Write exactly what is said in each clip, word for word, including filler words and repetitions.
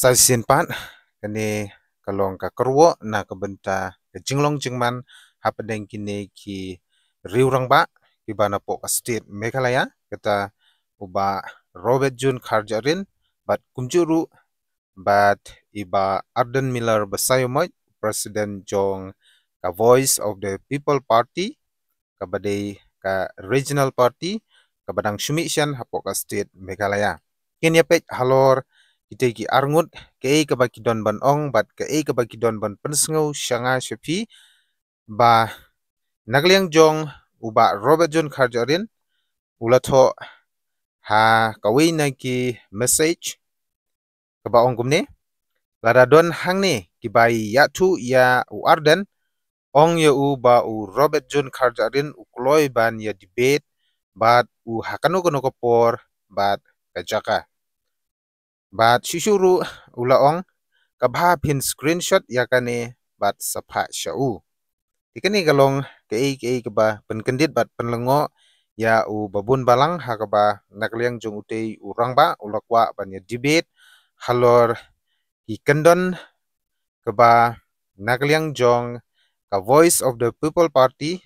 Kata shisien pat, kane ka long ka kyrwoh na ka bynta ka jinglong jingman hapdeng kine ki riew rangbah kiba napoh ka state Meghalaya, kata u Bah Robert June Kharjahrin, bad kumjuh ruh bad i Bah Ardent Miller Basaiawmoit, President jong ka Voice of the People Party, kaba dei ka regional party kaba dang shu mih shen hapoh ka state Meghalaya. Kin ïa peit halor kitei ki arngut, kaei kaba ki don ban ong bad kaei kaba ki don ban pynsngew sha nga sha phi, ba na ka liang jong u Bah Robert June Kharjahrin u la thoh ha kawei na ki message kaba ong kumne: Lada don hangne kiba ïathuh ïa u Ardent, ong ïa u ba u Robert June Kharjahrin u kloi ban ïa debate bad u ha kano kano ka por bad ka jaka. Bad shuh shuh ruh u la ong, ka bha phin screenshot ïa kane bad sa phah sha u. Te kane ka long kaei kaei kaba pynkyndit bad pynlyngngoh ïa u babun balang, ha kaba na ka liang jong utei u rangbah u la kwah ban ïa debate halor ki kyndon kaba na ka liang jong ka Voice of the People Party,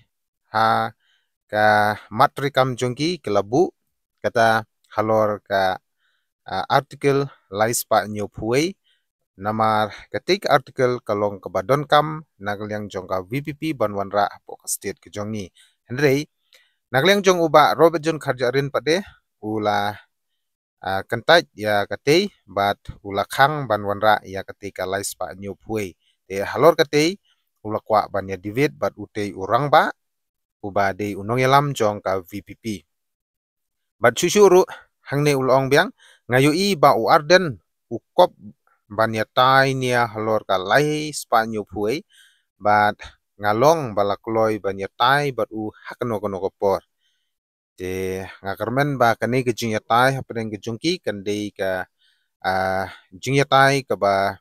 ha ka mat treikam jong ki ki la buh, kata halor ka, ah, Article lai spah hynñiew phew wei, namar katei ka article ka long kaba donkam na ka liang jong ka V P P ban wanrah hapoh ka state ka jong ngi. Hynrei na ka liang jong u Bah Robert June Kharjahrin pat de u la, ah, kyntait ïa katei bad u la khang ban wanrah ïa katei ka lai spah hynñiew phew wei. Te halor katei u la kwah ban ïa debate bad utei u rangbah uba dei u nongïalam jong ka V P P. Bad shuh shuh ruh hangne u la ong biang, nga ïohi ba u Ardent u kop ban ïatai nia halor ka lai spah hynñiew phew wei, bad nga long ba la kloi ban ïatai bad u ha kano kano ka por. Te nga kyrmen ba kane ka jingïatai hapdeng ka jong ki kan dei ka, ah, jingïatai kaba,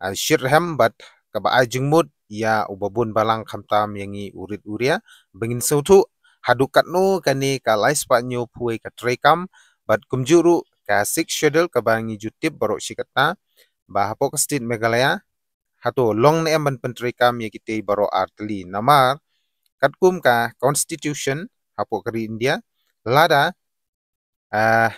ah, shitrhem bad kaba ai jingmut ïa u babun balang khamtam ïa ngi u rit u ria, ba ngin sngewthuh haduh katno kane ka lai spah hynñiew phew wei ka treikam bad kumjuh ruh ka Sixth Schedule kaba ngi ju tip baroh shi katta ba hapoh ka state Meghalaya, hato long ne em ban pyntreikam ïa kitei baroh ar tylli. Namar katkum ka Constitution hapoh ka ri India, lada, ah,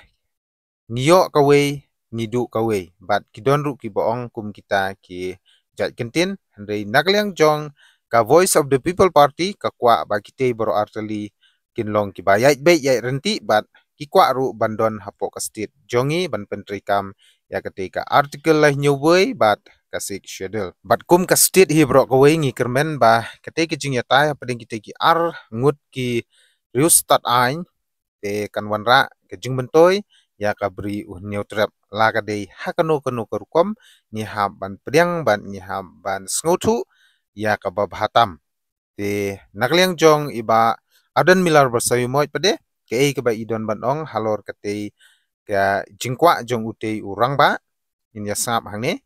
ngi ïoh kawei ngi duh kawei, bad ki don ruh kiba ong kum kita ki jait kyntien. Hynrei na ka liang jong ka Voice of the People Party ka kwah ba kitei baroh ar tylli kin long kiba ïaid beit ïaid ryntih bad ki kwah ruh ban don hapoh ka state jong ngi ban pyntreikam ïa katei ka Article lai hynñiew wei bad ka Sixth Schedule. Bad kum ka state hi baroh kawei, ngi kyrmen ba katei ka jingïatai hapdeng kitei ki ar ngut ki riewstad aiñ te kan wanrah ka jingmyntoi ïa ka Bri u Hynñiewtrep, la ka dei ha kano kano ka rukom, ngi hap ban pdiang bad ngi hap ban sngewthuh ïa kaba bha tam. Te na ka liang jong i Bah Ardent Miller Basaiawmoit pat de, kaei kaba i don ban ong halor katei ka jingkwah jong utei u rangbah, ngin ïa sngap hangne.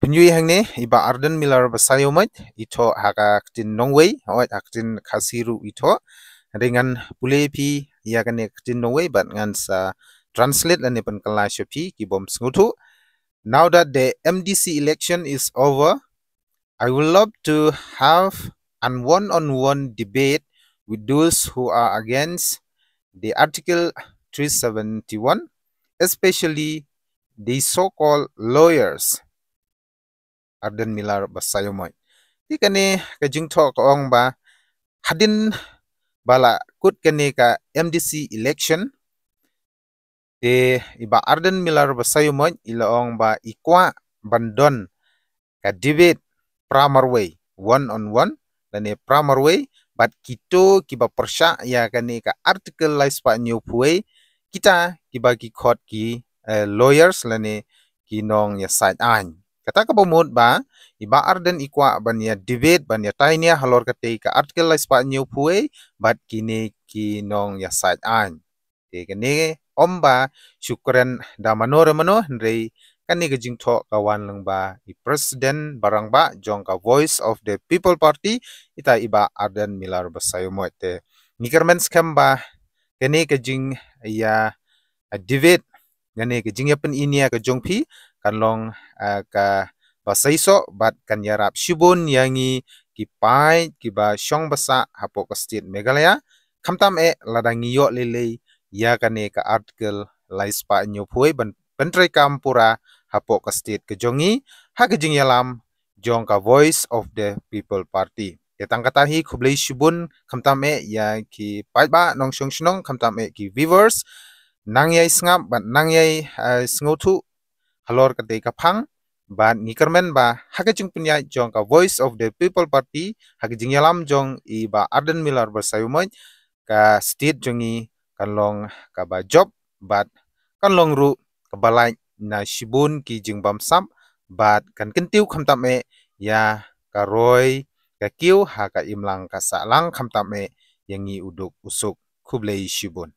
Pynïohi hangne, i Bah Ardent Miller Basaiawmoit i thoh ha ka ktien nongwei, hooid ha ka ktien Khasi ruh i thoh. Hynrei ngan pule phi ïa kane ka ktien nongwei bad ngan sa translate lane pynkylla sha phi ki bym sngewthuh. Now that the M D C election is over, I would love to have an one-on-one debate with those who are against the Article three seventy-one, especially the so-called lawyers. Ardent Miller Basaiawmoit. Te kane ka jingthoh ka ong ba hadien ba la kut kane ka M D C election, te i Bah Ardent Miller Basaiawmoit i la ong ba i kwah ban don ka debate pra marwei, one on one lane pra marwei bad kito kiba pyrshah ïa kane ka Article lai spah hynñiew phew wei, kita kiba ki khot ki, eh, lawyers lane ki nongïasaid aiñ. Kata kaba mut ba i Bah Ardent i kwah ban ïa debate, ban ïatai nia halor katei ka Article lai spah hynñiew phew wei bad kine ki nongïasaid aiñ. Te kane ym ba shu kren da mano re mano, hynrei kane ka jingthoh ka wan lyngba i President ba rangbah jong ka Voice of the People Party, ita i Bah Ardent Miller Basaiawmoit. Te ngi kyrmen skhem ba kane ka jingïa, ah, debate, kane ka jingïapyni nia ka jong phi kan long, ah, kaba seisoh bad kan ïarap shibun ïa ngi ki paid kiba shong basa hapoh ka state Meghalaya. Khamtam eh lada ngi ïoh lei lei ïa kane ka Article lai spah hynñiewphew ban pyntreikam pura hapoh ka state ka jong ngi ha ka jingïalam jong ka Voice of the People Party. Ïa tang kata hi, khublei shibun khamtam eh ïa ki paidbah nongshong shnong, khamtam eh ki viewers. Nang ïai sngap bad nang ïai, eh, sngewthuh halor katei ka phang. Bad ngi kyrmen ba ha ka jingpynïaid jong ka Voice of the People Party ha ka jingïalam jong i Bah Ardent Miller Basaiawmoit, ka state jong ngi kan long kaba jop bad kan long ruh kaba lait na shibun ki jingbamsap bad kan kyntiew khamtam eh ïa ka roi ka kiew ha ka imlang ka sahlang khamtam eh ïa ngi u duk u suk. Khublei shibun.